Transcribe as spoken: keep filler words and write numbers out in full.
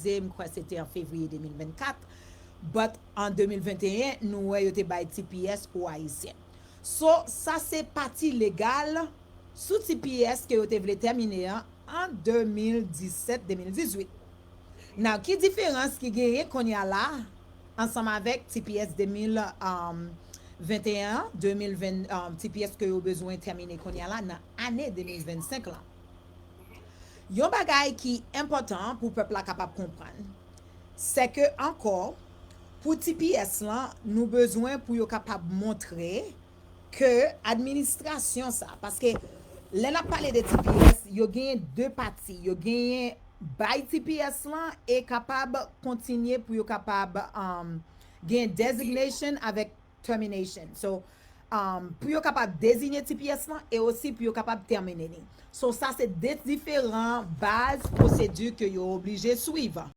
finalize, m kwè se te an fevriye de mil vennkat, but an de mil venteyen, nou wè yo te bay T P S pou Ayisyen. So, sa se pati legal sou T P S ke yo te vle tèmine an an de mil disèt, de mil dizuit. Now, ki diferans ki genyen kounye a la ansanm avèk T P S de mil venteyen an, de mil ven, um, T P S ke yo bezwen tèmine kounye a la nan ane de mil vennsenk la? Yon bagay ki enpòtan pou pèp la kapab konprann, se ke ankò, pou T P S lan, nou bezwen pou yo kapab montre ke administrasyon sa, paske lè n ap pale de T P S, yo genyen de pati, yo genyen bay T P S lan e kapab kontinye pou yo kapab um, gen designation avèk termination. So, um, pou yo kapab deziye T P S lan e osi pou yo kapab tèmine li. So, sa se de diferan baz pwosedi ke yo oblije swiv.